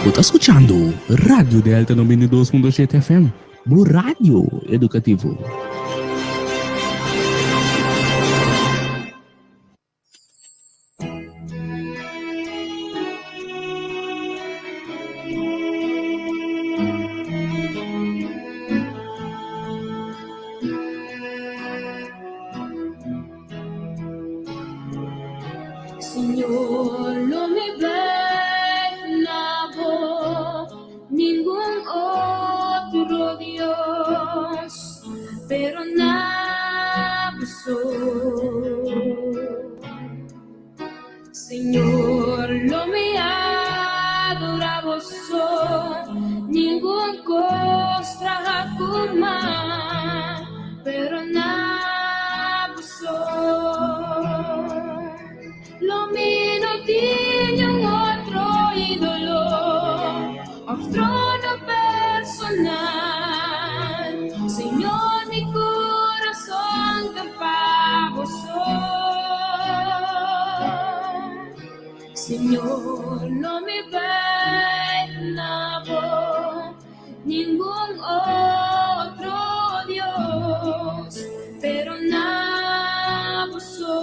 Bo ta skuchando Radio Delta 92.7 FM, bo radio edukativo. Señor, lo mi bai na bo, ningun otro Dios, pero na bo so. Señor, lo mi adora bo so, ningun cos traha cu man, pero na bo so. Lo mi no tin niun otro idolo of trono personal, Señor, mi curason ta pa bo so. Señor, lo mi bai na bo, ningun otro Dios, pero na bo so.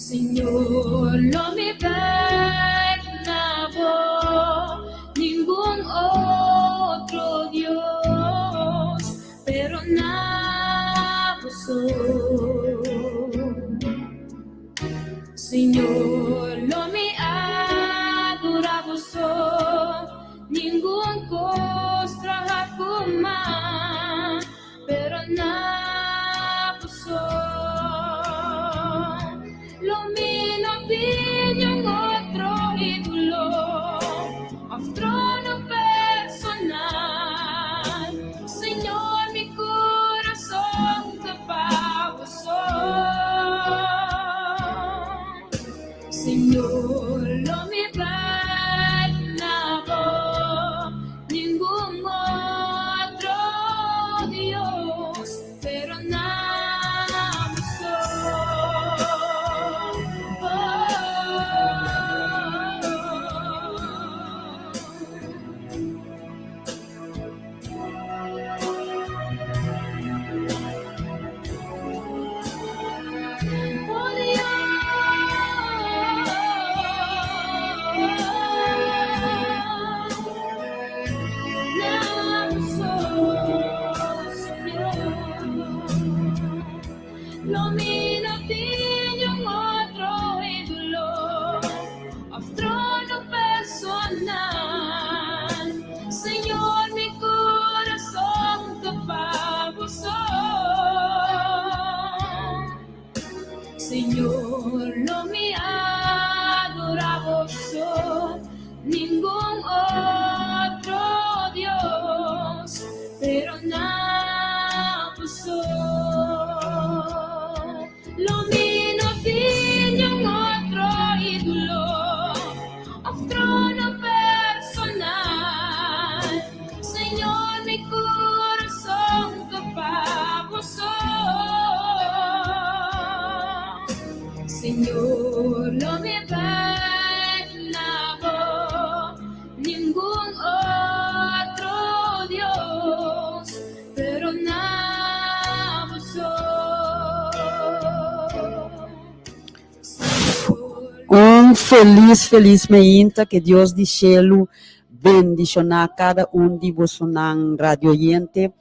Señor, lo mi bai na bo, ningun otro Dios, pero na bo so. Señor, lo mi adora bo so, ningun cos traha cu man, pero na bo so. Lo mi no tin niun otro ídolo of trono personal, Señor, mi corazon ta pa bo so. Señor, lo mi bai na bo, ningun otro Dios, pero na bo so. Lo mi no tin niun otro ídolo of trono personal, Señor, mi corazón ta pa bo so. Señor, lo mi adora bo so, ningun otro Dios, pero na bo so. Lo mi no tin niun otro ídolo of trono personal, Señor, mi corazón ta pa bo so. Señor, lo mi bai na bo, ningun otro Dios, pero na bo so. Un felis felis meinta ke Dios di shelu bendishoná kada un di bosonan radio oyente.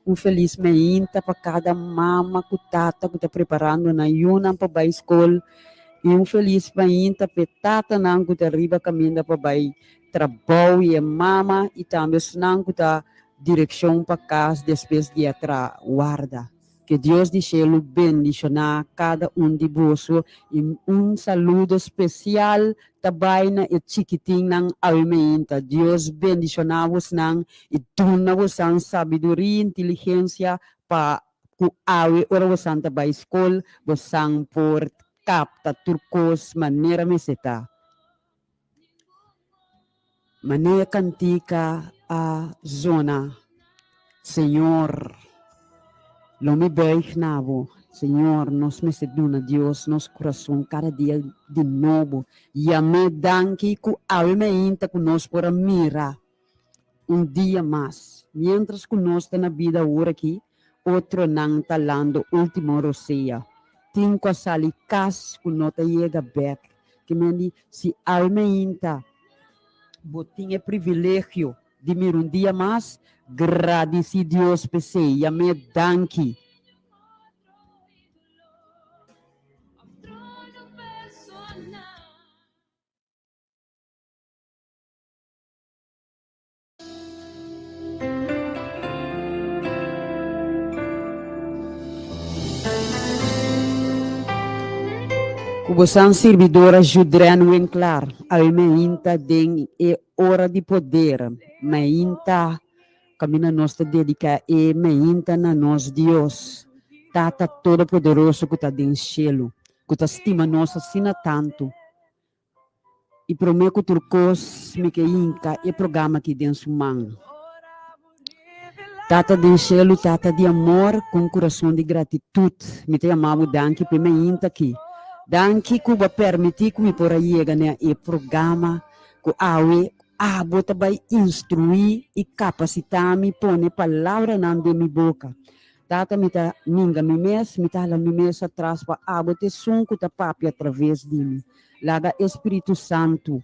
Un felis meinta pa kada mama ku tata ku ta preparando nan yunan pa bai skol i un felis meinta pa e tatanan ku ta riba kaminda pa bai trabou i e mama i tambe esnan ku ta direkshon pa kas despues di a tra warda. Ke Dios di shelu bendishoná kada un di boso i un saludo spesial ta bai na e chikitinnan awe meinta. Dios bendishoná bosnan i duna bosan sabiduria i inteligensia pa ku awe ora bosan ta bai skol bosan por kapta tur kos manera mester ta. Manera kantika a zona, Señor. Lo mi buig na bo. Señor, nos mester duna Dios nos kurason kada dia di nobo. Yam'é danki ku awe meinta ku nos por a mira un dia mas. Miéntras ku nos ta na bida awor aki, otronan ta lando último rosea. Tin ku a sali kas ku no ta yega bèk. Ke men di, si awe meinta bo tin e privilegio di mira un dia mas, gradisí Dios p'esei, yam'é danki. Ku bosan sirbidora Judren Winklaar awe meinta den e ora di poder, meinta kaminda nos ta dediká e meinta na nos Dios, Tata Todopoderoso ku ta den shelu, ku ta stima nos asina tantu. I promé ku tur kos mi ke hinka e programa aki den su man. Tata den shelu, Tata di amor, ku un kurason di gratitut mi ta yama bo danki p'e mainta aki. Danki ku bo a permití ku mi por a yega na e programa ku awe abo ta bai instruí i kapasitá mi pone palabranan den mi boka. Tata, mi ta ninga mi mes, mi ta hala mi mes atras pa abo ta esun ku ta papia atraves di mi. Laga e Spiritu Santu,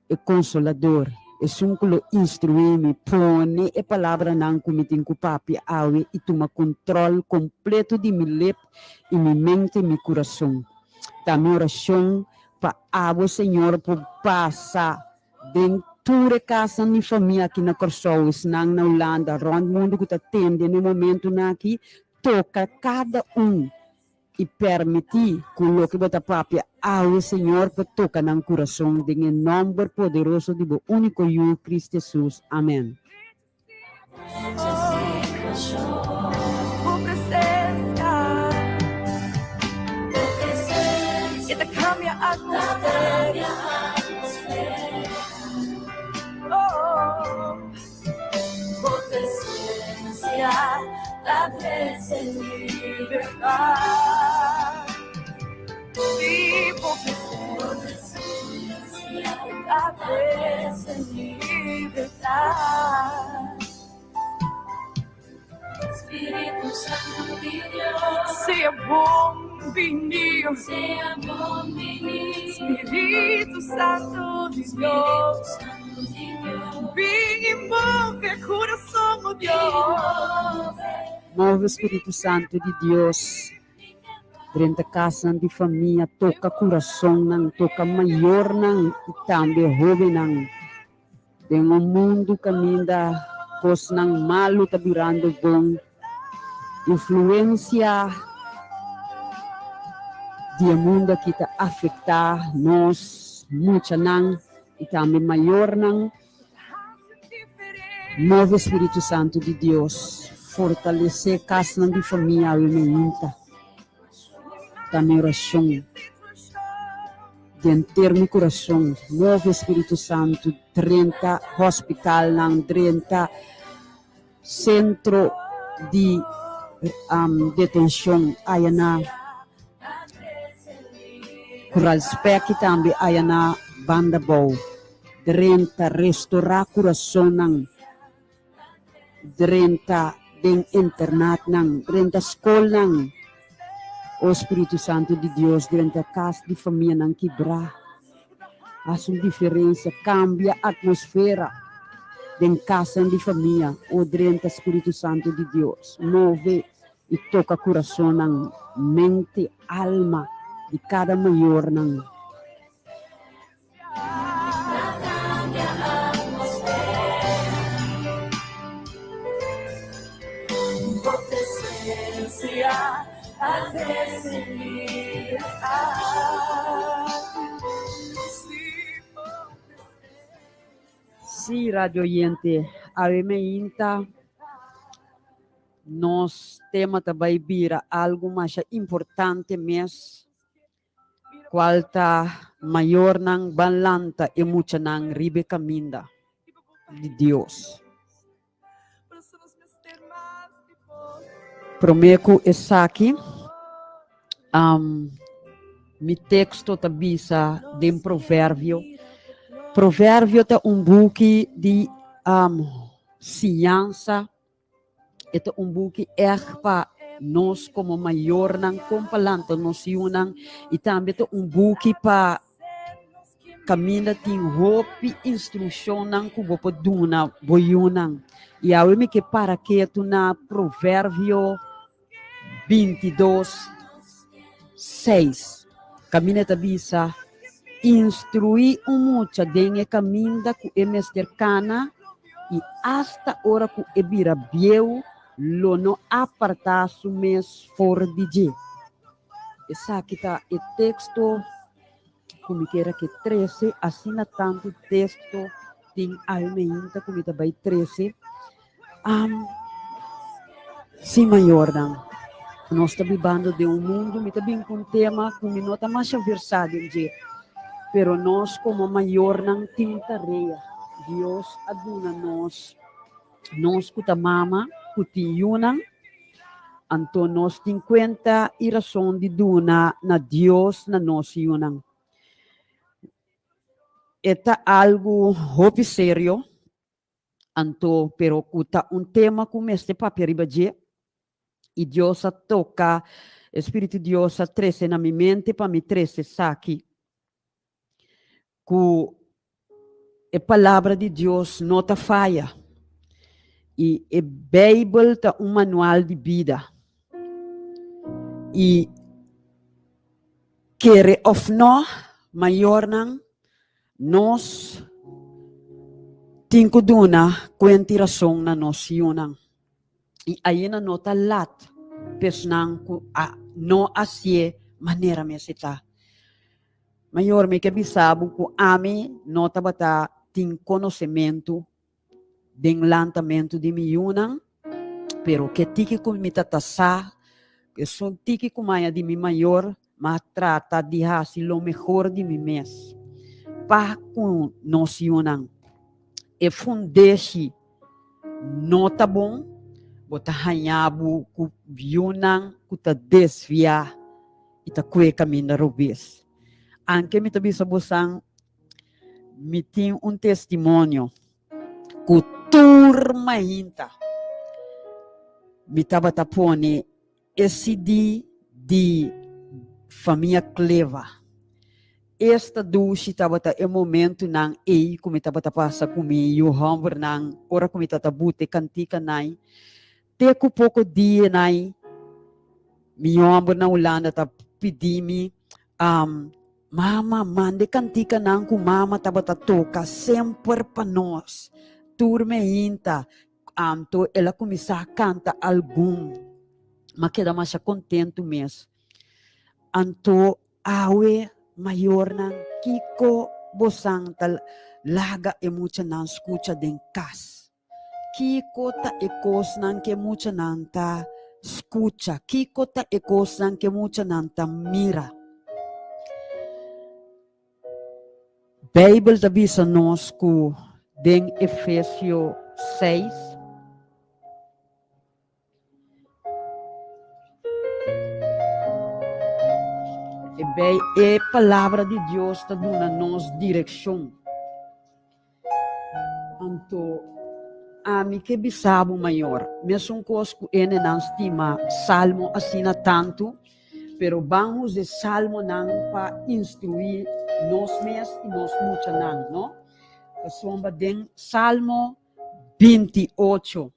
e Konsolador, esun ku lo instruí mi, pone e palabranan ku mi tin ku papia awe i tuma kontròl kompleto di mi lep i mi mente i mi kurason. Ta mi orashon pa abo, Señor, por pasa Den tur e kasnan di famia aki na Kòrsou, esnan na Hulanda, rònt mundu ku ta tende na e momentunan aki, toka kada un i pèrmití ku loke bo ta papia awe, Señor, por toka nan kurason den e nòmber poderoso di bo úniko Yu, Cristo Hesus. Amèn. Sea bon bini, Spiritu Santu di Dios, bin i move kurason, o Dios. Move Spiritu Santu di Dios. Drenta kasnan di famia, toka kurasonnan, toka mayornan i tambe hóbennan. Den un mundu kaminda kosnan malu ta birando bon, influensia di e mundu aki ta afektá nos muchanan i tambe mayornan. Move Spiritu Santu di Dios, fortalesé kasnan di famia awe meinta. Ta mi orashon di henter mi kurason. Move Spiritu Santu, drenta hospitalnan, drenta sentro di detenshon aya na Kural Spek i tambe aya na Banda Bou. Drenta restorá kurasonnan, drenta den internatnan, drenta skolnan. O Spiritu Santu di Dios, drenta kas di famianan kibrá. Hasi un diferensia, kambia atmosfera den kasnan di famia. O drenta Spiritu Santu di Dios, move i toka kurasonnan, mente, alma di kada mayornan. Sí, radio oyente, awe meinta nos tema ta bai bira algu masha importante mes. Cual ta mayornan ban lanta e muchanan riba e caminda di Dios. Promé ku esaki, mi teksto ta bisa den Proverbio. Proverbio ta un buki di siñansa. E ta un buki ègt pa nos komo mayornan kon pa lanta nos yunan i tambe ta un buki pa kaminda tin hopi instrukshonnan ku bo por duna bo yunan. I awe mi ke para ketu na Proverbio 22, 6. Kaminda ta bisa, Instruí un mucha den e kaminda ku e mester kana, i asta ora ku e bira bieu lo no apartá su mes for di dje. Esaki ta e teksto ku mi kier a ke trese. Asina tantu teksto tin awe meinta ku mi ta bai trese. Sí, mayornan, nos ta bibando den un mundu, mi ta bin ku un tema ku mi no ta masha versá den dje, pero nos komo mayornan tin un tarea. Dios a duna nos, nos ku ta mama, ku tin yunan, anto nos tin kuenta i rason di duna na Dios na nos yunan. E ta algu hopi serio. Anto, pero ku ta un tema ku mester papia riba dje, i Dios a toka, e Spiritu di Dios a trese na mi mente pa mi trese esaki, ku e Palabra di Dios no ta faya, i e Beibel ta un manual di bida, i kere òf no, mayornan, Nos tin ku duna kuenta i rason na nos yunan, i ainda no ta lat pa esnan ku a no hasié manera mester ta. Mayor, mi ke bisa bo ku ami no tabata tin konosementu den lantamentu di mi yunan, pero ke tiki ku mi ta ta sa, esun tiki ku maya di mi mayor, m'a trata di hasi lo mehor di mi mes pa ku nos yunan. E fundeshi no ta bon, bo ta haña bo ku yunan ku ta desviá i ta kue kaminda robes. Anke mi ta bisa bosan, Mi tin un testimonio ku tur mainta mi tabata pone e CD di Famia Kleva. Esta dushi tabata e momentunan ei ku mi tabata pasa ku mi yu hòmbernan ora ku mi tabata buta e kantikanan. Te ku poko dianan mi yu hòmber na Hulanda ta pidi mi, Mama, manda e kantikanan ku mama tabata toka semper pa nos. Tur meinta. Anto el a kuminsá kanta algun. M'a keda masha kontentu mes. Anto awe, mayornan, kiko bosan ta laga e muchanan skucha den kas? Kiko ta e kosnan ku e muchanan ta skucha? Kiko ta e kosnan ku e muchanan ta mira? Beibel ta bisa nos ku den Efesio seis, E bei e Palabra di Dios ta duna nos direkshon. Anto ami ke bisa bo mayor, mesun kos ku enenan stima salmo asina tantu, pero ban usa e salmonan pa instruí nos mes i nos muchanan, no? Pasobra den Salmo 28.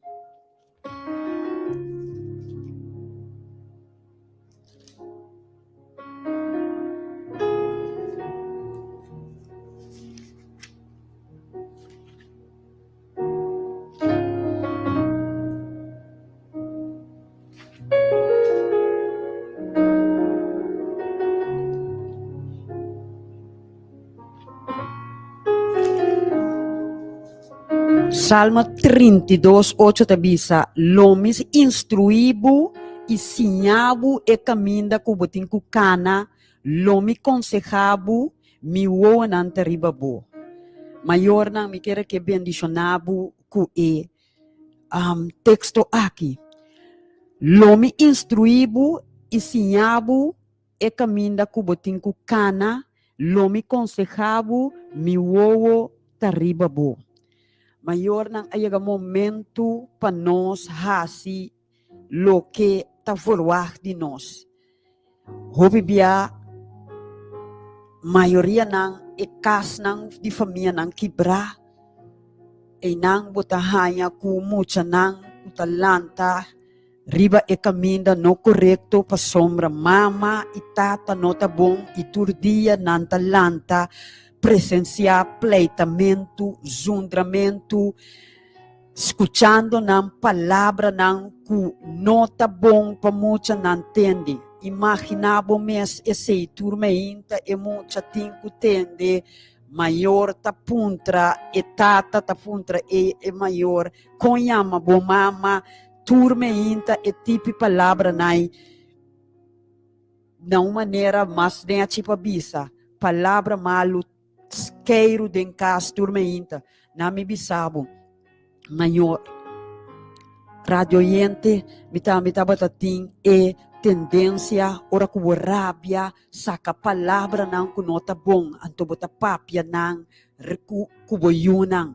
Salmo 32, 8 ta bisa, Lo mi instruí bo i siña bo e kaminda ku bo tin ku kana, lo mi konsehá bo, mi wowonan ta riba bo. Mayornan, mi kere ke bendishoná bo ku e teksto aki. Lo mi instruí bo i siña bo e kaminda ku bo tin ku kana, lo mi konsehá bo, mi wowo ta riba bo. Mayornan, a yega momentu pa nos hasi loke ta verwagt di nos. Hopi bia mayorianan e kasnan di famianan kibrá, einan bo ta haña ku muchanan ku ta lanta riba e kaminda no korekto pasobra mama i tata no ta bon i tur dia nan ta lanta presensiá pleitamentu, zundramentu. Skuchando nan palabranan ku no ta bon pa muchanan tende. Imaginá bo mes esei tur meinta e mucha tin ku tende, mayor ta puntra e tata ta puntra e e mayor kon yama bo mama, tur meinta e tipi palabranai na un manera mas nechi pa bisa, palabra malu. Skeiru den kas tur meinta. Na mi bisa bo, mayor radio oyente, mi tambe tabata tin e tendensia ora ku bo rabia saka palabranan ku no ta bon, anto bo ta papia nan ku bo yunan.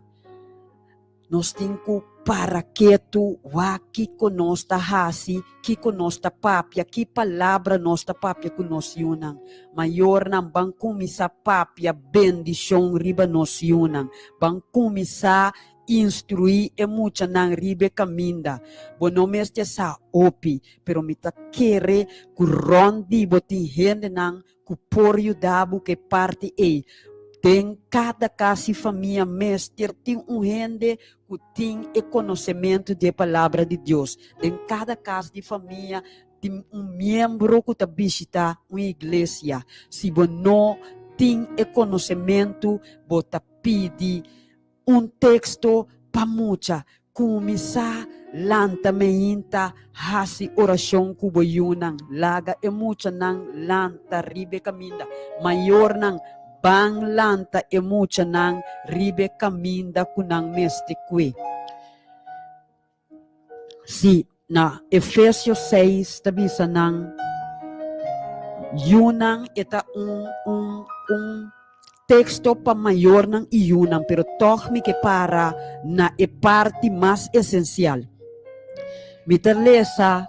Nos tin ku para ketu wak kiko nos ta hasi, kiko nos ta papia, ki palabra nos ta papia ku nos yunan. Mayornan, ban kuminsá papia bendishon riba nos yunan. Ban kuminsá instruí e muchanan riba e kaminda. Bo no mester sa hopi, pero mi ta kere ku rònt di bo tin hendenan ku por yuda bo ku e parti ei. Den kada kas i famia mester tin un hende ku tin e konosementu di e Palabra di Dios. Den kada kas di famia tin un miembro ku ta bishitá un iglesia. Si bo no tin e konosementu, bo ta pidi Un teksto pa mucha. Kuminsá lanta meinta hasi orashon ku bo yunan. Laga e muchanan lanta riba e kaminda. Mayornan, ban lanta e muchanan riba e kaminda ku nan mester kue. Sí, na Efesio seis ta bisa nan yunan e ta un un un teksto pa mayornan i yunan, pero tòg mi ke para na e parti mas esensial. Mi ta lesa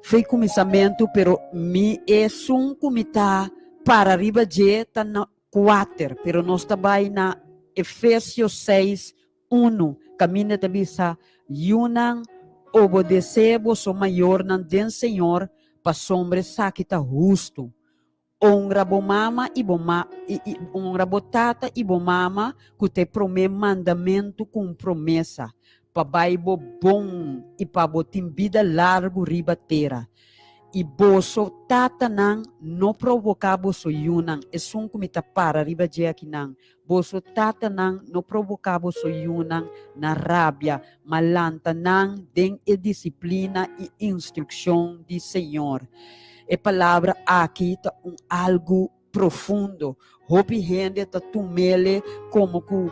fei kuminsamentu, pero mi esun ku mi ta para riba dje ta na kuater, pero nos ta bai na Efesio seis Unu, kaminda ta bisa, Yunan, obodesé boso mayornan den Señor, pasobra esaki ta hustu. Honra bo mama i bo ma, i, i, honra bo tata i bo mama, ku ta e promé mandamentu ku un promesa, pa bai bo bon i pa bo tin bida largu riba tera. I boso tatanan, no provoká boso yunan, esun ku mi ta para riba dje akinan, Boso tatanan no provoká boso yunan na rabia, ma lanta nan den e disiplina i instrukshon di Señor. E palabra aki ta un algu profundo. Hopi hende ta tum'ele komo ku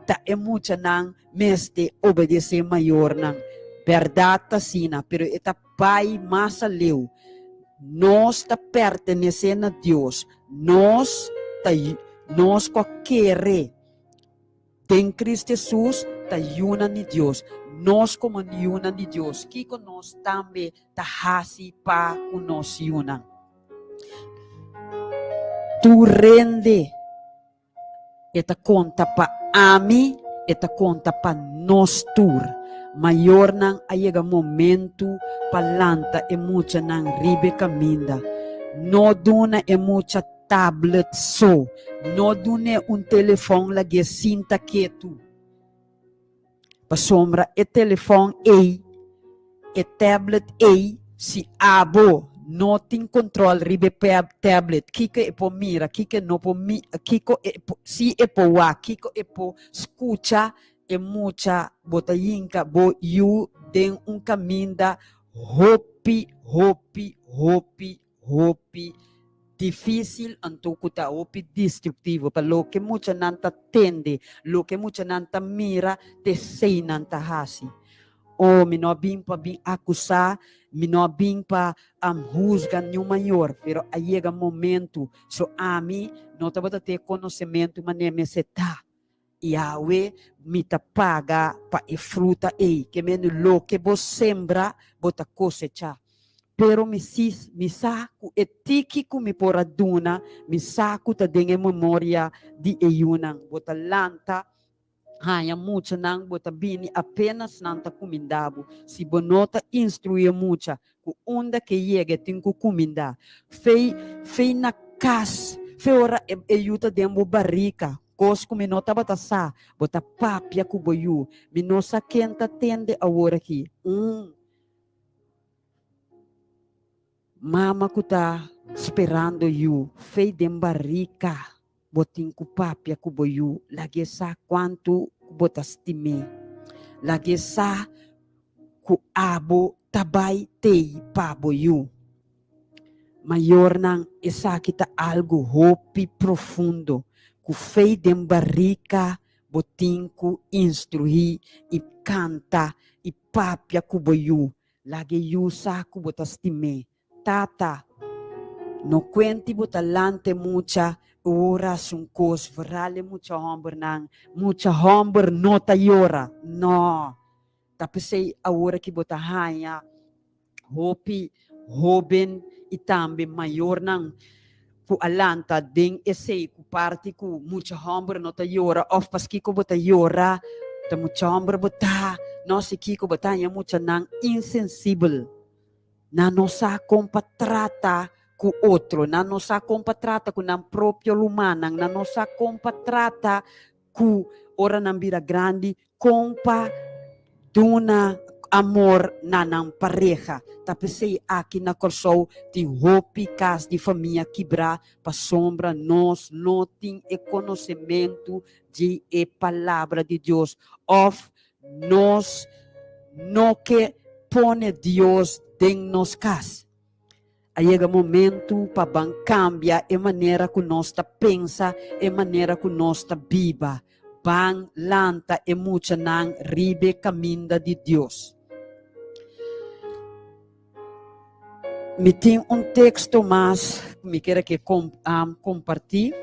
ta e muchanan mester obedesé mayornan. Bèrdat ta asina, pero e ta bai mas aleu. Nos ta pertenesé na Dios. Nos ta nos ku a kere den Cristo Jesus ta yunan di Dios. Nos komo yunan di Dios, kiko nos tambe ta hasi pa ku nos yunan? Tur rende. E ta konta pa ami, e ta konta pa nos tur. Mayornan a yega momentu pa lanta e muchanan riba e kaminda. No duna e mucha tablet so, no dun'é un telefòn lag'é sinta ketu. Pasobra e telefòn ei, e tablet ei, si abo no tin control riba e tablet, kiko e por mira, kiko e no por mira, kiko e por, si e por wak, kiko e por skucha, e mucha bo ta yinka bo yu den un kaminda hopi, hopi, hopi, hopi difícil anto cu ta hopi destructivo pa loke muchanan ta tende, loke muchanan ta mira, t'esey nan ta haci. Oh, mi no a bin pa bin akusá, mi no a bin pa husga niun mayor, pero a yega momento so ami no tabata tin e konosementu manera mester ta. I awe mi ta paga pa e fruta ei, ke mende loke bo sembra bo ta kosechá. Pero mi si, mi sa ku e tiki ku mi por a duna, mi sa ku ta den e memoria di e yunan. Bo ta lanta haña muchanan, bo ta bini apenas nan ta kumindá bo. Si bo no ta instruí e mucha ku unda ke yega e tin ku kumindá. Fei, fei na kas, fei ora e yu ta den bo barika. Kos ku mi no tabata sa, bo ta papia ku bo yu. Mi no sa ken ta tende awor aki. Un mama ku ta sperando yu fei den barika, bo tin ku papia ku bo yu. Lag'é sa kuantu ku bo ta stim'é. Lag'é sa ku abo ta bai tei pa bo yu. Mayornan, esaki ta algu hopi profundo ku fei den barika bo tin ku instruí i kanta i papia ku bo yu. Laga e yu sa ku bo ta stim'é. Tata, no kuenti bo ta lanta e mucha i ora hasi un kos, vooral e mucha hòmbernan. Mucha hòmber no ta yora, no. Ta p'esei awor aki bo ta haña Hopi hóben i tambe mayornan ku a lanta den esei ku parti ku mucha hòmber no ta yora òf paskiko bo ta yora ta mucha hòmber bo ta no si kiko bo ta haña muchanan insensibel. Nan no sa kon pa trata ku otro, nan no sa kon pa trata ku nan propio rumannan, nan no sa kon pa trata ku ora nan bira grandi Kon pa duna amor na nan pareha. Ta p'esei aki na Kòrsou tin hopi kas di famia kibrá pasobra nos no tin e konosementu di e Palabra di Dios òf nos no ke pone Dios den nos kas. A yega momentu pa ban kambia e manera ku nos ta pensa, e manera ku nos ta biba. Ban lanta e muchanan riba e kaminda di Dios. Mi tin un teksto mas ku mi kier a ke kompartí.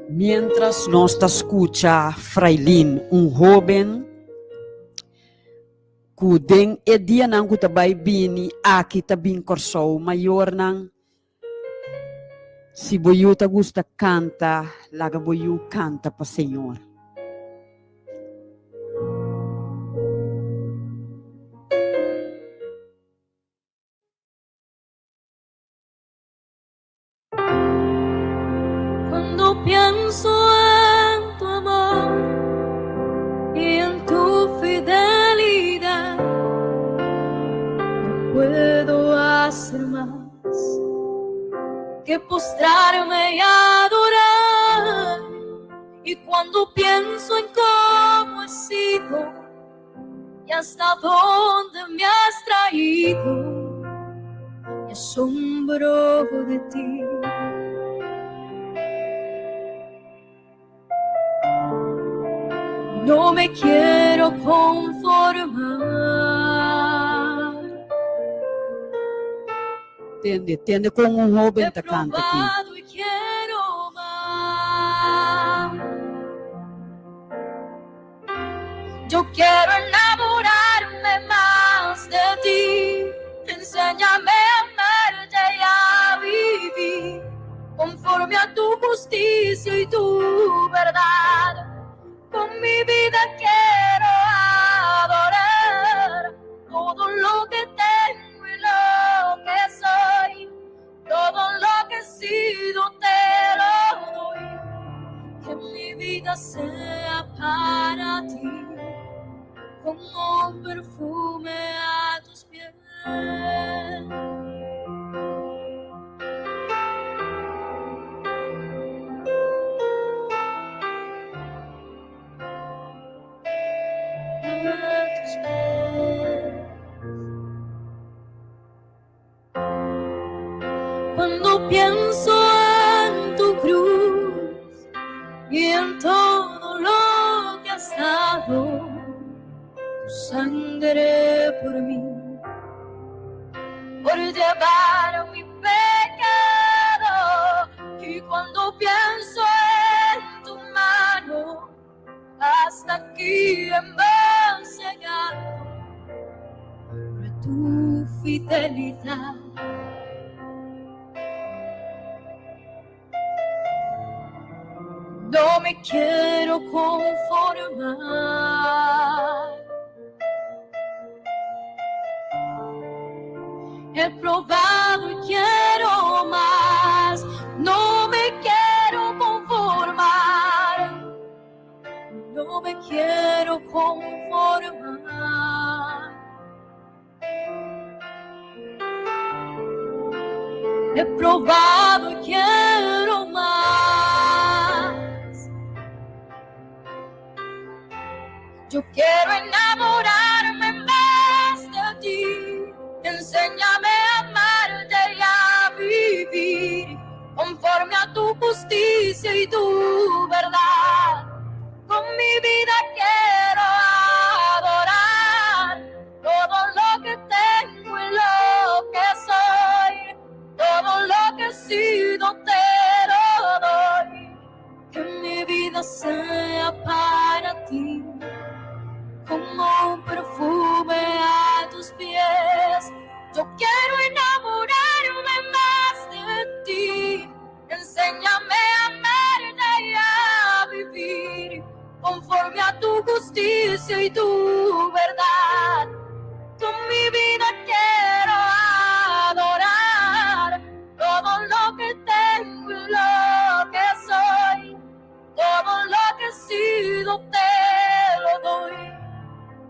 Mientras nos ta skucha Frailin, un hóben ku den e dianan ku ta bai bini aki ta bin Kòrsou, mayornan, si bo yu ta gusta kanta, laga bo yu kanta pa Señor. Cuando pienso en tu amor y en tu fidelidad, no puedo hacer más que postrarme y adorar. Y cuando pienso en cómo he sido y hasta dónde me has traído, me asombro de ti. No me quiero conformar. Tende, tende kon un hóben ta kanta aki. He probado y quiero más. Yo quiero enamorarme más de ti. Enséñame a amarte y a vivir conforme a tu justicia y tu verdad. Con mi vida quiero adorar todo lo que tengo y lo que soy. Todo lo que he sido te lo doy. Que mi vida sea para ti como un perfume a tus pies. A tus pies. Cuando pienso en tu cruz. sangre por mí, por llevar mi pecado. Y cuando pienso en tu mano, hasta aquí hemos llegado por tu fidelidad. No me quiero conformar. He probado y quiero más. No me quiero conformar. No me quiero conformar. He probado y quiero más. Yo quiero enamorarme más de ti. Enséñame a amarte y a vivir conforme a tu justicia y tu verdad. Con mi vida quiero adorar todo lo que tengo y lo que soy, todo lo que he sido te lo doy. Que mi vida sea para ti como un perfume a tus pies. Yo quiero enamorarme más de ti. Enséñame a amarte y a vivir conforme a tu justicia y tu verdad. Con mi vida quiero adorar todo lo que tengo y lo que soy, todo lo que he sido te lo doy.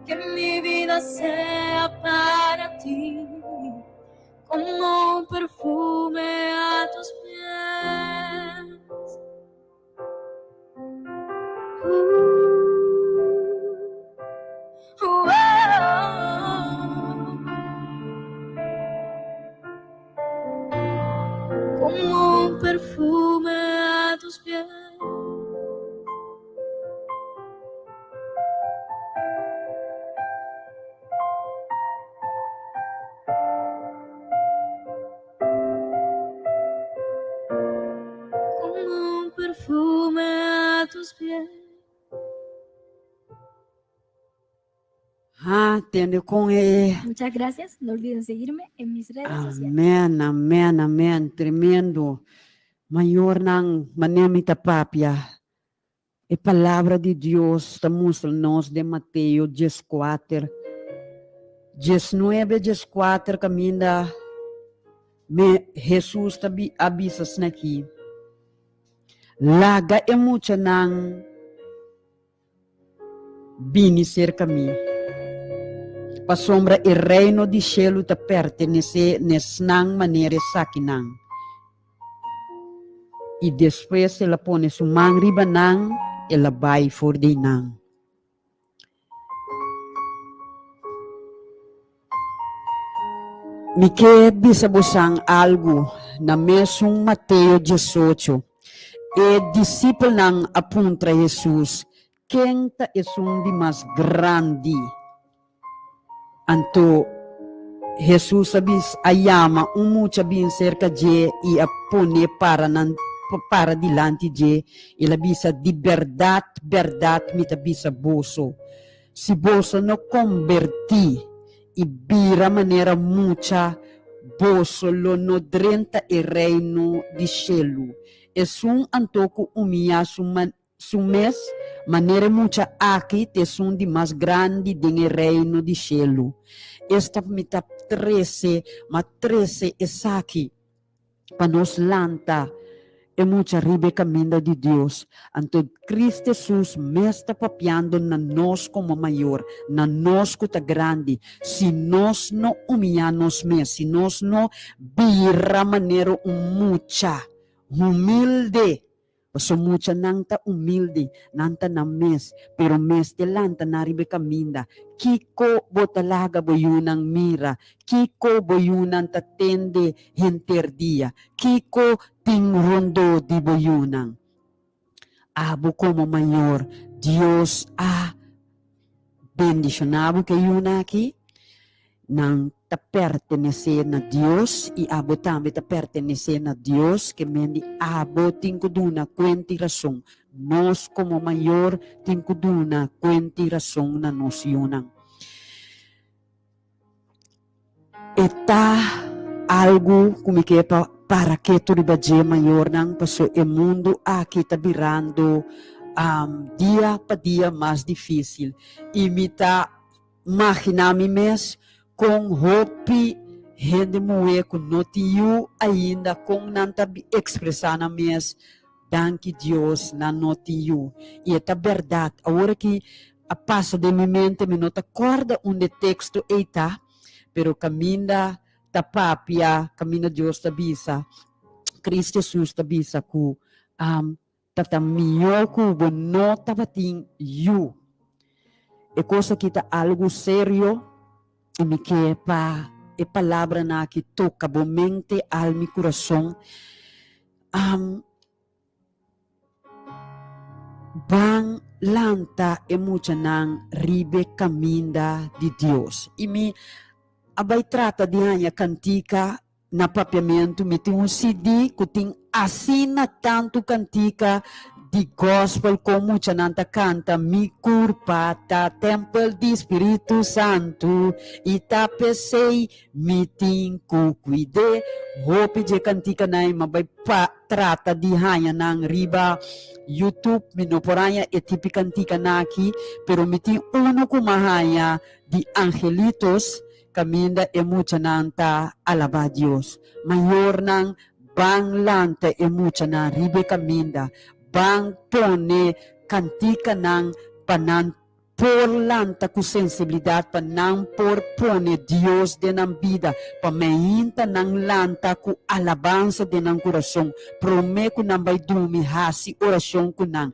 Que mi vida sea para ti como un perfume a tus pies. Oh. Como un perfume a tus pies. Como un perfume a tus pies. Ha, tende con e. Muchas gracias. No olviden seguirme en mis redes sociales. Amen, amen, amen. Tremendo. Mayornan, manera mi ta papia. E palabra di Dios ta mustra nos den Mateo dieskuater, diesnuebe, dieskuater kaminda me Hesus ta a bisa asina aki, Laga e muchanan bini serka mi, pasobra e reino di shelu ta pertenesé n'esnan manera esakinan. I despues el a pone su man riba nan, el a bai for di nan. Mi ke bisa bosan algu na mesun Mateo diesocho. E disipelnan a puntra Hesus, Ken ta esun di mas grandi? Anto Hesus a bis a yama un mucha bin serka dje i a pon'é para nan para dilanti dje. El a bisa, Di bèrdat, bèrdat mi ta bisa boso, si boso no kombertí i bira manera mucha, boso lo no drenta e Reino di shelu. Esun anto ku umiyá su Su mes, manera e mucha aki ta esun di mas grandi den e Reino di shelu. Esta mi ta trese, m'a trese esaki pa nos lanta e mucha riba e kaminda di Dios. Anto Cristo Hesus mes ta papiando na nos komo mayor, na nos ku ta grandi, si nos no humiyá nos mes, si nos no bira manera un mucha humilde, Paso muchanan ta humilde, nan ta nan mes, pero mester lanta nan riba e kaminda. Kiko bo ta laga bo yunan mira? Kiko bo yunan ta tende henter dia? Kiko tin rondó di bo yunan? Abo komo mayor, Dios a. bendishoná bo ku e yunan aki. Nan ta pertenesé na Dios i abo tambe ta pertenesé na Dios, ke men di abo tin ku duna kuenta i rason. Nos komo mayor tin ku duna kuenta i rason na nos yunan. E ta algu ku mi ke pa para ketu riba dje mayornan, paso e mundu aki ta birando dia pa dia mas difísil i mi ta Maginá mi mes kon hopi hende muhé ku no tin yu ainda kon nan ta ekspresá nan mes, Danki Dios nan no tin yu. I e ta bèrdat. Awor aki a pasa den mi mente, mi no ta kòrda unda e teksto ei ta, pero kaminda ta papia, kaminda Dios ta bisa, Cristo Jesus ta bisa ku Ta ta mihó ku bo no tabatin yu. E kos aki ta algu serio i mi ke pa e palabranan aki toka bo mente, alma i kurason. Ban lanta e muchanan riba e kaminda di Dios. I mi a bai trata di haña kantika Na papiamentu mi tin un CD ku tin asina tantu kantika di gospel kon muchanan ta kanta Mi kurpa ta tèmpel di Spiritu Santu i ta p'esei mi tin ku kuid'é. Hopi dje kantikanan ei mi a bai pa trata di haña nan riba YouTube. Mi no por haña e tipi kantikanan aki, pero mi tin unu ku mi a haña di Angelitos. Kaminda e muchanan ta alabá Dios. Mayornan, ban lanta e muchanan riba e kaminda. Ban pone kantikanan pa nan por lanta ku sensibilidat, pa nan por pone Dios den nan bida, pa meinta nan lanta ku alabansa den nan kurason. Promé ku nan bai dumi, hasi orashon ku nan.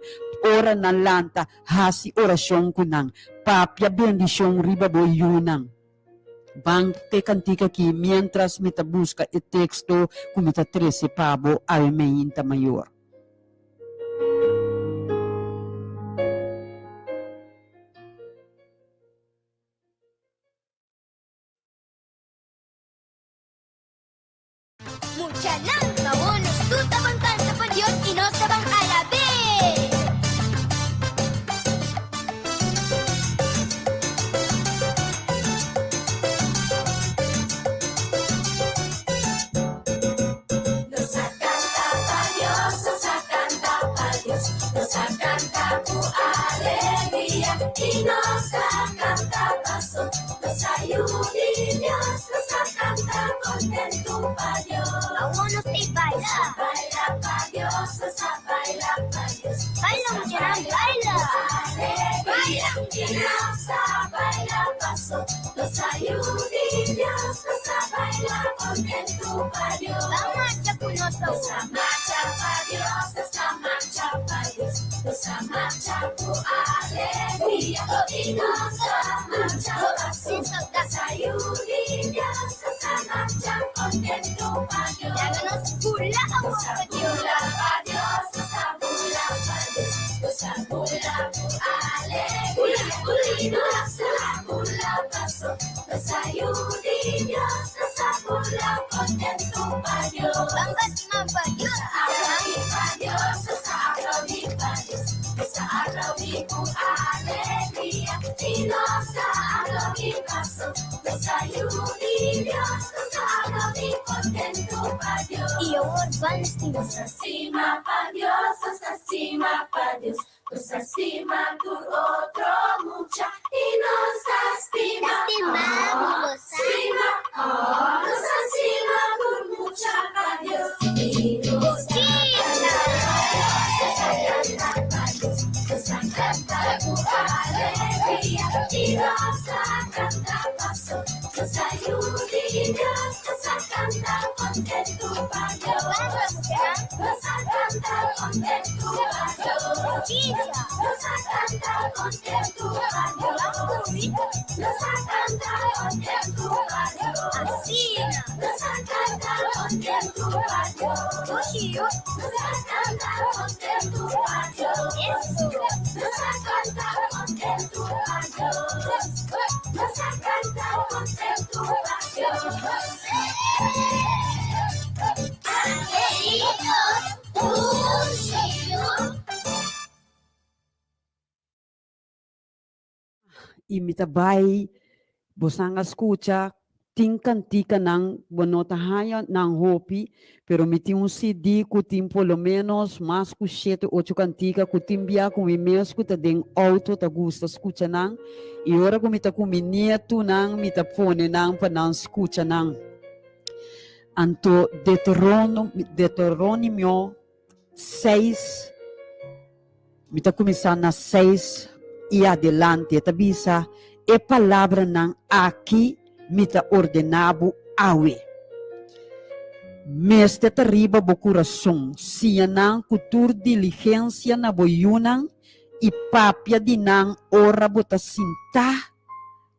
Ora nan lanta, Hasi orashon ku nan. Papia bendishon riba bo yunan. Ban te kantika aki miéntras mi ta buska e teksto ku mi ta trese pa bo awe meinta mayor. Muchanan, awor nos tur ta ban canta pa Dios y nos ta ban alab'é! Nos a canta pa Dios, nos a canta pa Dios, nos a canta cu alegria y nos a canta paso, nos a yudi Dios, nos a canta contento pa Dios. Awor nos ta baila. Nos a baila pa Dios, nos a baila pa Dios. Baila muchanan, baila. Alegria y nos a baila paso, nos a yudi Dios, nos a baila contento pa Dios. Ban marcha cu nos Nos awor. a marcha pa Dios, nos a marcha pa Dios, nos a marcha cu alegria y nos a marcha paso, nos a yudi Dios, nos a marcha contento pa Dios. Laga nos bula awor Nos a pa Dios. bula pa Dios, nos a bula pa Dios, nos a bula cu alegria y nos a bula paso, nos a yudi Dios, nos a bula contento pa Dios. Ban bati man pa Dios, Nos a aplaudi pa Dios, nos a aplaudi pa Dios, nos a aplaudi cu alegria y nos a aplaudi paso, nos a yudi Dios, nos a aplaudi contento pa Dios. Y awor ban stima. Nos a stima pa Dios, nos a stima pa Dios, nos a stima tur otro mucha y nos a stima. Stima, mi gosa. Stima, oh, nos a stima tur mucha pa Dios y nos a Chicha. Nos a canta pa Dios, nos a canta cu alegria y nos a canta paso, nos a yudi Dios, nos a canta contento pa Dios. Banda muchanan. Nos a canta contento pa Dios. Chicha. Nos a canta contento pa Ban Dios. cu Nos a canta contento pa Dios. Asina. Nos a canta contento pa Dios. Dushi. Nos a canta contento pa Dios. Eso. Nos a canta contento. I mi ta bai, bosan a skucha, tin kantikanan bo no ta haña nan hopi, pero mi tin un CD ku tin por lo ménos mas ku shete ocho kantika ku tin bia ku mi mes ku ta den outo ta gusta skucha nan, i ora ku mi ta ku mi nietunan mi ta pone nan pa nan skucha nan. Anto Deuteronomio seis, mi ta kuminsá na seis i adelante, e ta bisa, E palabranan aki mi ta ordená bo awe. Mester ta riba bo kurason, siña nan ku tur diligensia na bo yunan i papia di nan ora bo ta sintá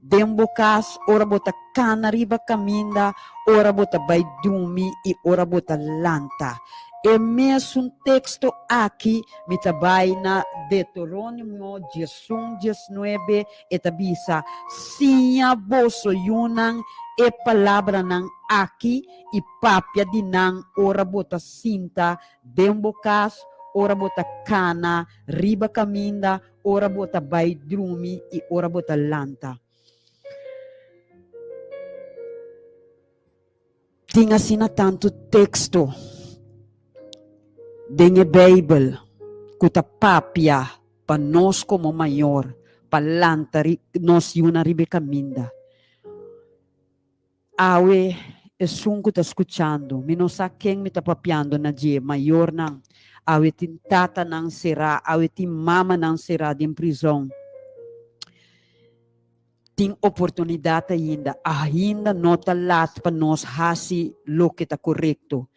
Den bo kas, ora bo ta kana riba kaminda, ora bo ta bai drumi i ora bo ta lanta. E mesun teksto aki mi ta bai na Deuteronomio diesun diesnuebe, e ta bisa, Siña boso yunan e palabranan aki i papia di nan ora bo ta sinta den bo kas, ora bo ta kana riba kaminda, Ora bo ta bai drumi i ora bo ta lanta. Tin asina tantu teksto den e Beibel ku ta papia pa nos komo mayor pa lanta nos yunan riba e kaminda. Awe, esun ku ta skuchando, mi no sa ken mi ta papiando na dje, mayornan, awe tin tatanan será, awe tin mamanan será den prizon. Tin oportunidat ainda, ainda no ta lat pa nos hasi loke ta korekto.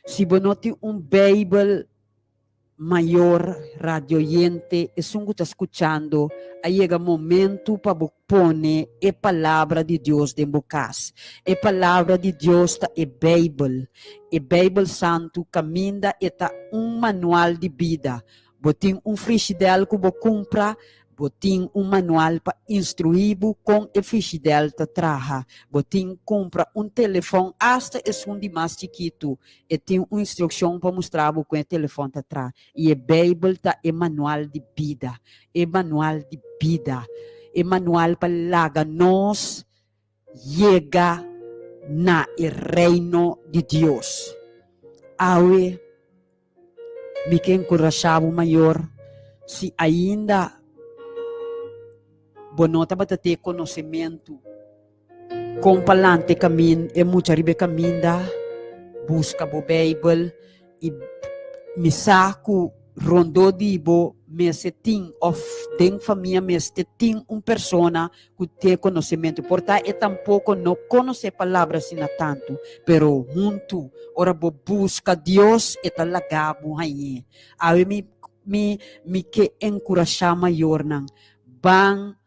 Si bo no tin un Beibel, Mayor, radioyente, esun ku ta skuchando, a yega momentu pa bo pone e Palabra di Dios den bo kas. E Palabra di Dios ta e Beibel, e Beibel Santu kaminda e ta un manual di bida. Bo tin un frishidèl ku bo kumpra, Bo tin un manual pa instruí bo kon e frishidèl ta traha. Bo tin kumpra un telefòn, asta esun di mas chikitu, e tin un instrukshon pa mustra bo kon e telefòn ta traha. I e Beibel ta e manual di bida, e manual di bida, e manual pa laga nos yega na e Reino di Dios. Awe. Mi ke enkurashá bo mayor, si ainda bo no tabata tin e konosementu kon pa lanta e kamin e mucha riba e kaminda, buska bo Beibel i mi sa ku rondó di bo mester tin òf den famia mester tin un persona ku tin e konosementu. Por ta e tampoko no konosé palabra asina tantu, pero huntu ora bo buska Dios e ta laga bo hañ'é. Awe mi mi mi ke enkurashá mayornan, ban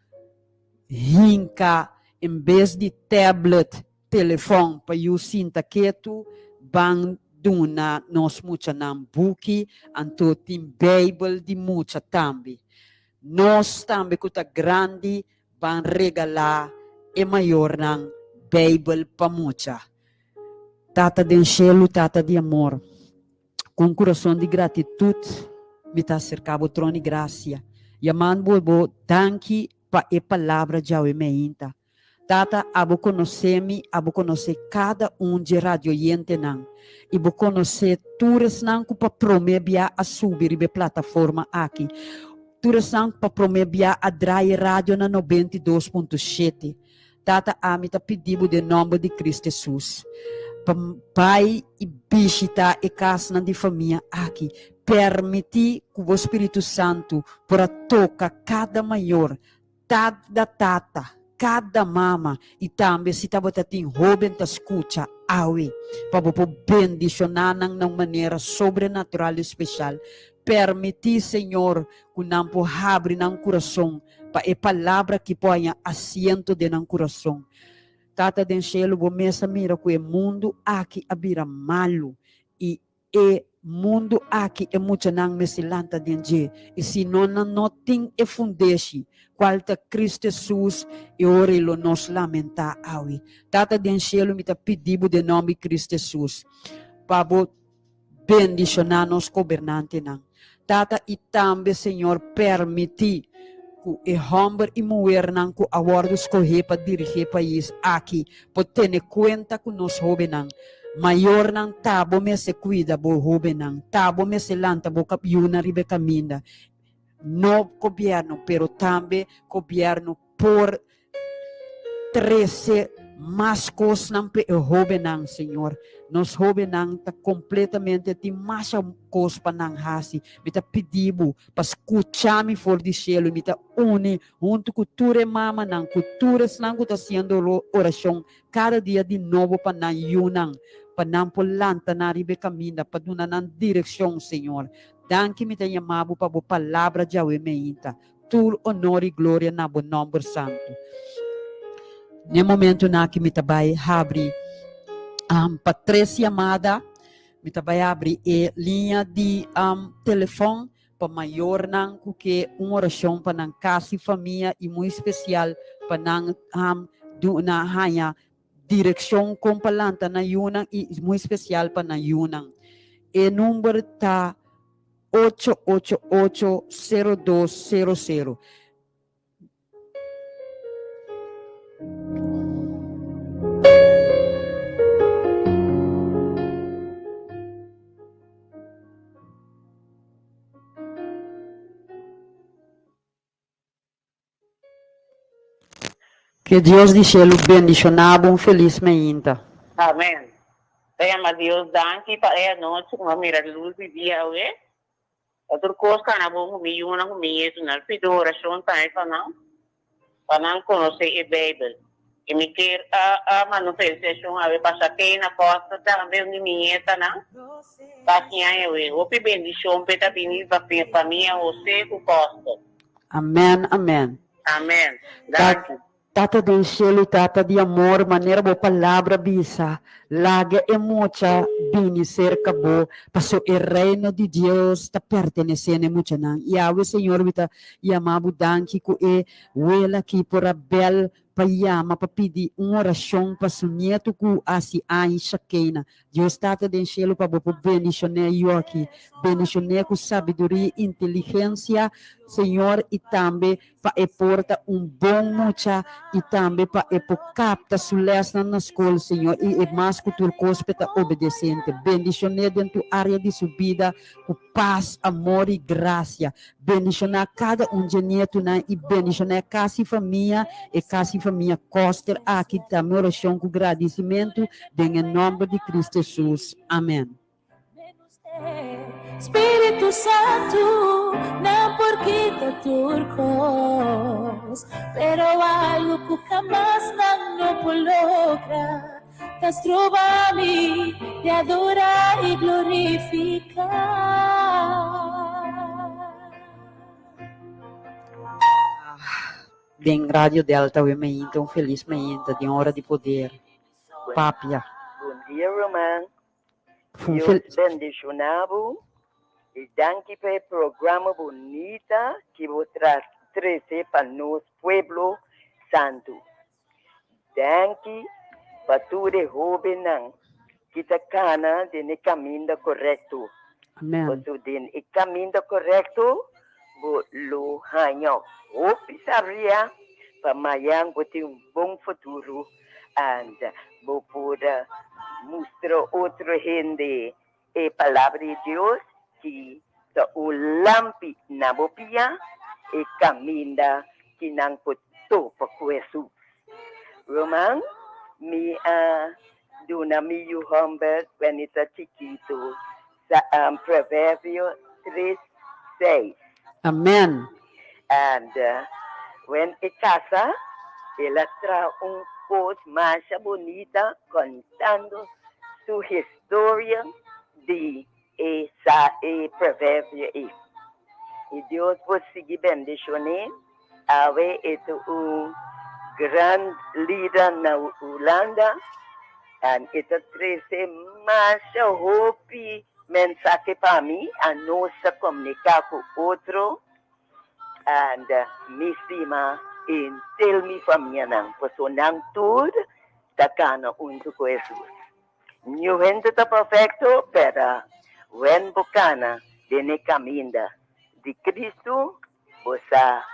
hinka en bes di tablet, telefòn pa yu sinta ketu, ban duna nos muchanan buki, anto tin Beibel di mucha tambe. Nos tambe ku ta grandi ban regalá e mayornan Beibel pa mucha. Tata den shelu, Tata di amor, ku un kurason di gratitut mi ta aserká bo tron di grasia, yamando bo bo danki pa e palabra djawe meinta. Tata, abo konosé mi, abo konosé kada un dje radioyentenan, i bo konosé tur esnan ku pa promé bia a subi riba e plataforma aki, tur esnan ku pa promé bia a drai e radio na 92.7. Tata, ami ta pidi bo den nòmber di Kristu Hesus, pa bai i bishitá e kasnan di famia aki. Permití ku bo Spiritu Santu por a toka kada mayor, Kada tata, kada mama i tambe si tabata tin hóben ta skucha awe, pa bo por bendishoná nan na un manera sobrenatural i speshal. Permití, Señor, ku nan por habri nan kurason pa e palabra aki por haña asiento den nan kurason. Tata den shelu, bo mes a mira ku e mundu aki a bira malu i E mundu aki e muchanan mester lanta den dje, i si no nan no tin e fundeshi. kual ta Kristu Hesus, e ora ei lo nos lamentá awe. Tata den shelu, mi ta pidi bo den nòmber di Kristu Hesus pa bo bendishoná nos gobernantenan. Tata, i tambe, Señor, permití ku e hòmber i muhernan ku a wòrdu skohé pa dirigí e pais aki por tene kuenta ku nos hóbennan. Mayornan, ta bo mester kuida bo hóbennan. Ta bo mester lanta bo yunan riba e kaminda. No gobièrnu, pero tambe gobièrnu por trese mas kosnan pa e hóbennan, Señor. Nos hóbennan ta kompletamente tin masha kos pa nan hasi. Mi ta pidi Bo pa skucha mi for di shelu i mi ta uni huntu ku tur e mamanan, ku tur esnan ku ta hasiendo orashon kada dia di nobo pa nan yunan, pa nan por lanta nan riba e kaminda, pa duna nan direkshon, Señor. Danki mi ta yama Bo pa Bo palabra djawe meinta. Tur honor i gloria na bo nòmber santu. N'e momentunan aki mi ta bai habri pa tres yamada. Mi ta bai habri e liña di telefòn pa mayornan ku ke un orashon pa nan kas i famia i muy spesial pa nan duna haña direkshon kon pa lanta nan yunan i muy spesial pa nan yunan. E number ta. Ocho ocho ocho sero dos sero sero. Ke Dios di shelu bendishoná bo un felis meinta. Amen. Ta yama Dios danki pa e anochi ku mi a mira lus di dia awe. Pa tur kos kana bon ku mi yunan ku mi nietunan. Pidi orashon tambe pa nan, pa nan konosé e Beibel. I mi kier a manda un felisitashon awe pa Shakena Costa tambe, un di mi nietanan, pa siña awe. Hopi bendishon p'e ta bini pa famia Jose ku Costa. Amen amen. Amen. Danki. Tata den shelu Tata di amor manera bo palabra bisa laga e mucha bini serka bo paso e reino di Dios ta pertenece na e muchanan y awe Señor mi ta yama bo danki cu e wela aki por a bel pa yama pa pidi un oracion pa su nieto cu haci aña Shakena Dios Tata den shelu pa bo por bendicion'é yu aki. Bendicion'é cu sabiduria y inteligencia, Señor, y tambe pa e por ta un bon mucha y tambe pa e por capta su lesnan na scol, Señor, y e mas cu tur cos p'e ta obedecente. Bendicion'é den tur area di su bida cu pas, amor y gracia. Bendicioná cada un dje nietonan y bendicioná e cas y famia, e cas y famia Koster aki. Ta mi oracion cu gradicimentu den e nomber di Cristo Jesus. Amen. Spiritu Santu nan por kita tur kos, pero algo ku hamas nan no por logra ta stroba mi di adora i glorifiká. Den Radio Delta we mainta un felis mainta den ora di poder papia. Bon dia ruman. Un Dios fel. bendiciona bo y danki pa e programa bunita ki bo trece pa nos pueblo santo. Danki pa tur e hobennan ki ta kana den e kaminda korekto. Amen. Pasobra den e kaminda korekto bo lo haña hopi sabria pa mañan bo tin un bon futuro and bo por mustra otro hende e Palabra di Dios ki ta un lampi na bo pia e kaminda ki nan por topa ku Hesus. Ruman, mi a duna mi yu hòmber wen e ta chikitu sa Proverbio tres seis. Amen. And wen e kasa, el a traha un kos masha bunita kontando su historia di e sa e proverbio ei. I Dios por sigui bendishon'é. Awe e ta un gran lider na Hulanda and e ta trese masha hopi mensahe pa mi. A nos ta komuniká ku otro. And mi stima henter mi famianan, paso nan tur ta kana huntu ku Hesus. Niun hende ta perfekto, pero wen bo kana den e kaminda di Kristu, bo sa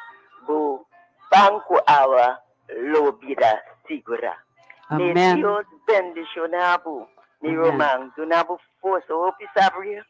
bo pan ku awa lo bira sigurá. Mi Amen. Dios bendishoná bo, mi Amen. ruman, duna bo forsa hopi sabria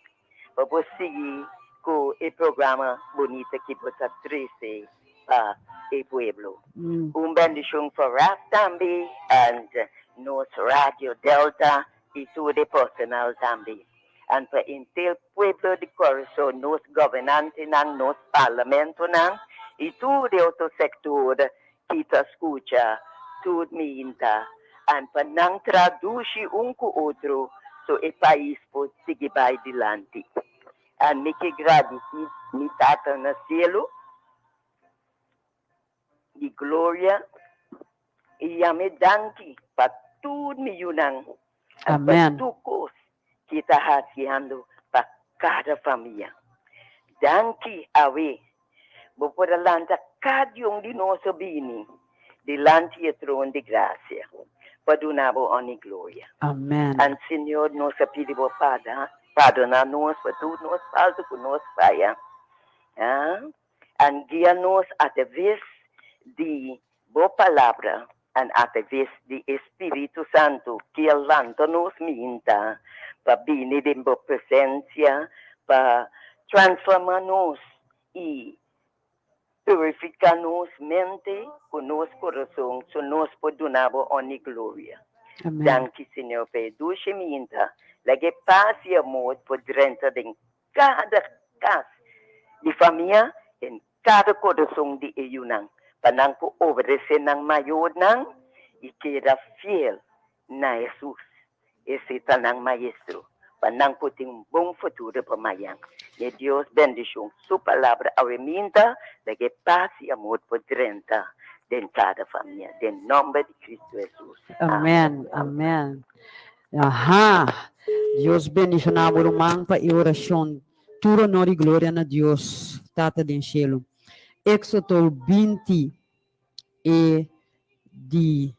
pa bo sigui ku e programa bunita ki bo ta trese pa e pueblo. Un bendishon pa Raf tambe and nos Radio Delta y tur e personal tambe. And pa henter pueblo di Kòrsou, nos gobernantenan, nos parlamentonan y tur e otro sektor ki ta skucha tur minta and pa nan tradushi un ku otro so e pais por sigui bai dilanti. And mi ke gradisi mi Tata na Cielo di Gloria y yam'e danki pa tur mi yunan and pa Amen. tur kos ki ta hasiando pa kada famia. Danki awe Bo por a lanta kada un di nos a bini dilanti e tron di grasia pa duna bo honor i gloria. Amen. And Señor, nos a pidi bo pada, pardona nos pa tur nos falta ku nos faya. Ah, and guia nos a traves di bo palabra and a traves di e Spiritu Santu ki a lanta nos minta pa bini den bo presencia pa transforma nos i purifica nos mente cu nos corazon so nos por duna bo honor i gloria. Amen. Danki Señor pa e dushi minta. Laga e paz i amor por drenta den kada kas di famia, den kada korason di e yunan, pa nan por obedesé nan mayornan i keda fiel na Hesus. Esei ta nan Maestro, pa nan por tin un bon futuro pa mañan. Mi Dios bendishon Su Palabra awe minta, laga e pas i amor por drenta den kada famia, den nomber di Cristo Hesus. Amen, amen. Aha! Dios bendishoná bo ruman pa e orashon. Tur honor i gloria na Dios, Tata den shelu. Éxodo 20 e di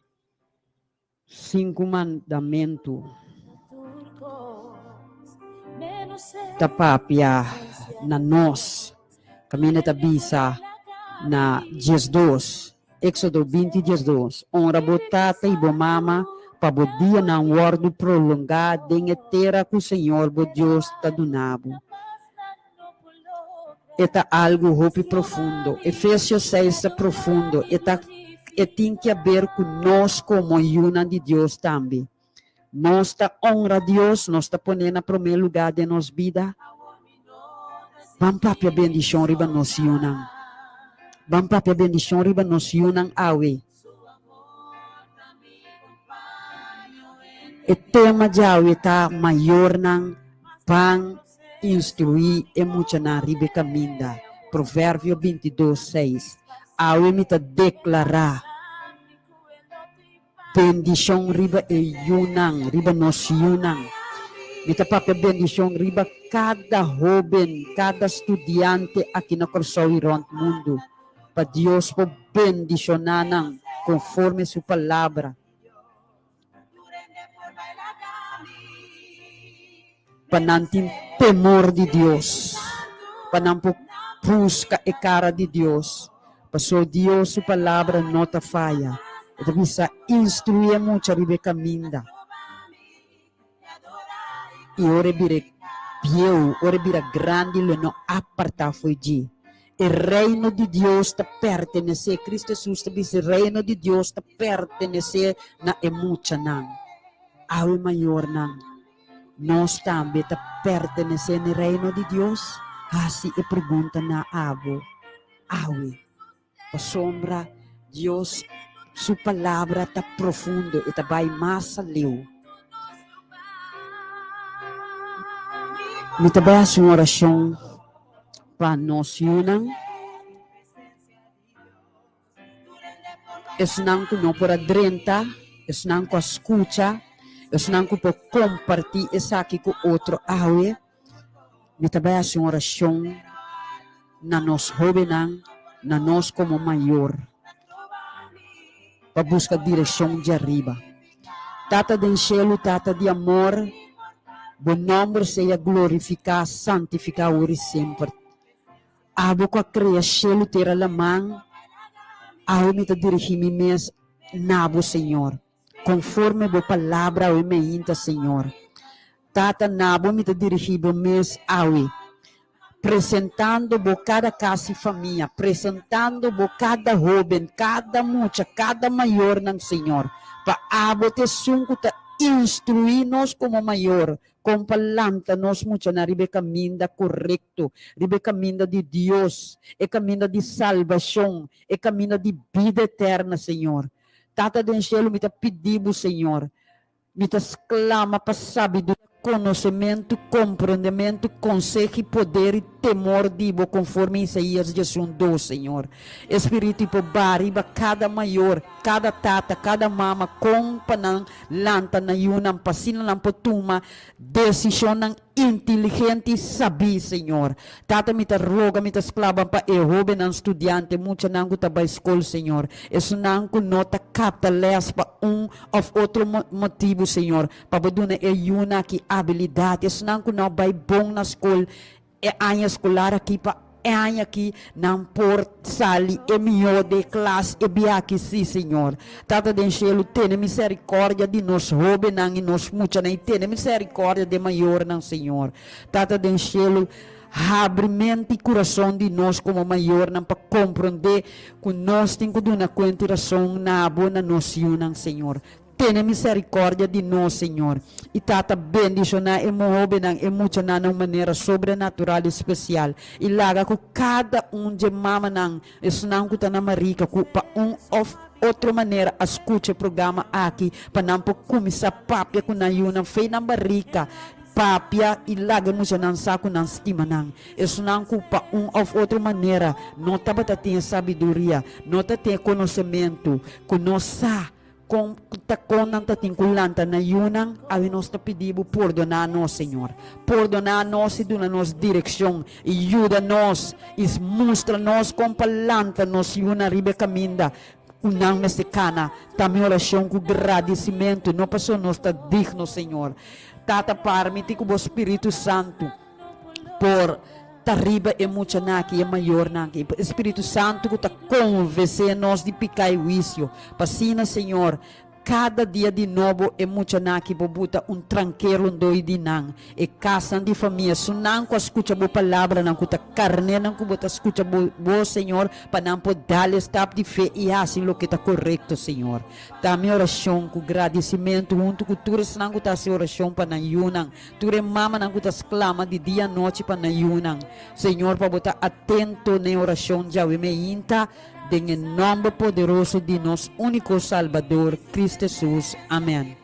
Sinku mandamentu ta papia na nos, kaminda ta bisa na 12, Éxodo 20, 12, Honra bo tata i bo mama, pa bo dianan wòrdu prolongá den e tera ku señor bo Dios ta duna bo. E ta algu hopi profundo. Efesios 6 ta profundo. E ta e tin ke aber ku nos komo yunan di Dios tambe. Nos ta honra Dios, nos ta pon'é na promé lugá den nos bida. Ban papia bendishon riba nos yunan. Ban papia bendishon riba nos yunan awe. E tema djawe ta Mayornan ban instruí e muchanan riba e kaminda, Proverbio 22, 6. Awe mi ta deklará bendishon riba e yunan, riba nos yunan. Mi ta papia bendishon riba kada hóben, kada studiante aki na Kòrsou i rònt mundu. Pa Dios por bendishoná nan konforme su palabra. Pa nan tin temor di Dios. Pa nan por buska e kara di Dios. Paso Dios su palabra no ta faya. E ta bisa, Instruí e mucha riba e kaminda. I ora e bira bieu, ora e bira grandi, lo e no apartá fo'i dje. E Reino di Dios ta pertenesé, Cristo Hesus ta bisa, e Reino di Dios ta pertenesé na e muchanan. Awe mayornan, nos tambe ta pertenesé na e Reino di Dios? Hasi e pregunta na abo awe. Pasobra Dios su palabra ta profundo, e ta bai mas aleu. Mi ta bai hasi un orashon pa nos yunan, esnan ku no por a drenta, esnan ku a skucha, esnan ku por kompartí esaki ku otro awe. Mi ta bai hasi un orashon na nos hóbennan. na nos komo mayor pa buska direkshon djariba. Tata den shelu, Tata di amor, bo nòmber sea glorifiká, santifiká ora i semper. Abo ku a krea shelu, tera, laman, awe mi ta dirigí mi mes na bo, Señor. Konforme bo palabra awe meinta, Señor. Tata, na bo mi ta dirigí bo mes awe, presentando bo kada kas i famia, presentando bo kada hóben, kada mucha, kada mayornan, Señor, pa abo ta esun ku ta instruí nos komo mayor kon pa lanta nos muchanan riba e kaminda korekto, riba e kaminda di Dios, e kaminda di salbashon, e kaminda di bida eterna, Señor. Tata den shelu, mi ta pidi bo, Señor, mi ta sklama pa sabiduria, konosementu, komprendementu, konseho i poder i temor di bo, konforme Isaías 11:2, Señor. E Spiritu i por baha riba kada mayor, kada tata, kada mama, kon pa nan lanta nan yunan, pa asina nan por tuma desishonnan Inteligente i sabí, Señor. Tata, mi ta roga, mi ta sklaba pa e hóbennan studiante, muchanan ku ta bai skol, Señor. Esunnan ku no ta kapta lès pa un òf otro motibu, Señor, pa Bo duna e yunan aki abilidat. Esunnan ku no a bai bon na skol e aña eskolar aki, pa E aña aki nan por sali e mihó de klas e bia aki, sí, Señor. Tata den shelu, tene miserikòrdia di nos hóbennan i nos muchanan i tene miserikòrdia di e mayornan, Señor. Tata den shelu, habri mente i kurason di nos komo mayornan pa komprondé ku nos tin ku duna kuenta i rason na Bo, na nos yunan, Señor. Tene misericordia di nos, Señor, i Tata bendiciona e mohobennan, e muchanan na un manera sobrenatural i special, i laga cu cada un dje mamanan, esunnan cu ta na Marica, cu pa un of otro manera a scucha e programa aki, pa nan por cuminsa papia cu nan yunan, fei nan barica, papia i laga e muchanan sa cu nan stima nan. Esunnan cu pa un of otro manera no tabata tin e sabiduria, no ta tin e conocemento, cu no sa Kon ta kon nan ta tin ku lanta nan yunan? Awe nos ta pidi bo pordoná nos, Señor. Pordoná nos i duna nos direkshon i yuda nos i mustra nos kon pa lanta nos yunan riba e kaminda ku nan mester kana. Ta mi orashon ku gradisimentu, no pasobra nos ta digno, Señor. Tata, parmiti ku bo Spiritu Santu por ta riba e muchanan aki, e mayornan aki. E Spiritu Santu ku ta konvensé nos di piká i huisio. Pa asina, Señor, kada dia di nobo e muchanan aki bo buta un tranke rondoi di nan, e kasnan di famia, esunnan ku a skucha bo palabranan, ku ta karnénan ku bo ta skucha bo bos, Señor, pa nan por dal e stap di fe i hasi loke ta korekto, Señor. Ta mi orashon ku gradisimentu huntu ku tur esnan ku ta hasi orashon pa nan yunan. Tur e mamanan ku ta sklama di dia anochi pa nan yunan, Señor, pa Bo ta atento na e orashon djawe meinta, den e nòmber poderoso di nos úniko Salbador, Cristo Hesus. Amèn.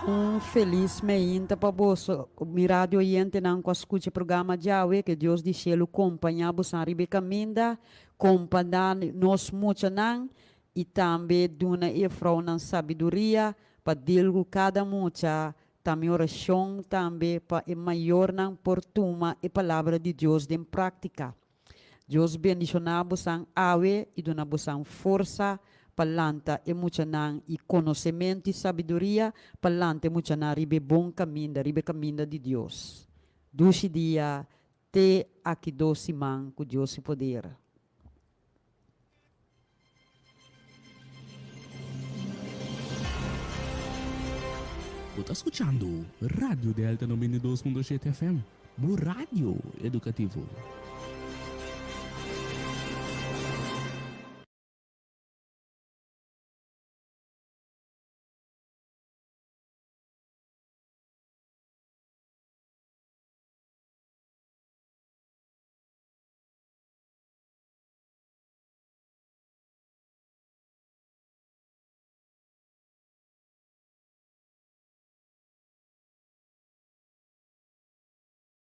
Un felis meinta pa boso, mi radio oyentenan ku a skucha e programa djawe. Ke Dios di shelu kompañá bosan riba e kaminda, kompañá nos muchanan i tambe duna e frounan sabiduria pa deal ku kada mucha. Ta mi orashon tambe pa e mayornan por tuma e palabra di Dios den práktika. Dios bendishoná bosan awe i duna bosan forsa pa lanta e muchanan i konosementu i sabiduria pa lanta e muchanan riba e bon kaminda, riba e kaminda di Dios. Dushi dia te aki dos siman ku Dios su poder. Bo ta skuchando Radio Delta 92.7 FM, bo radio edukativo.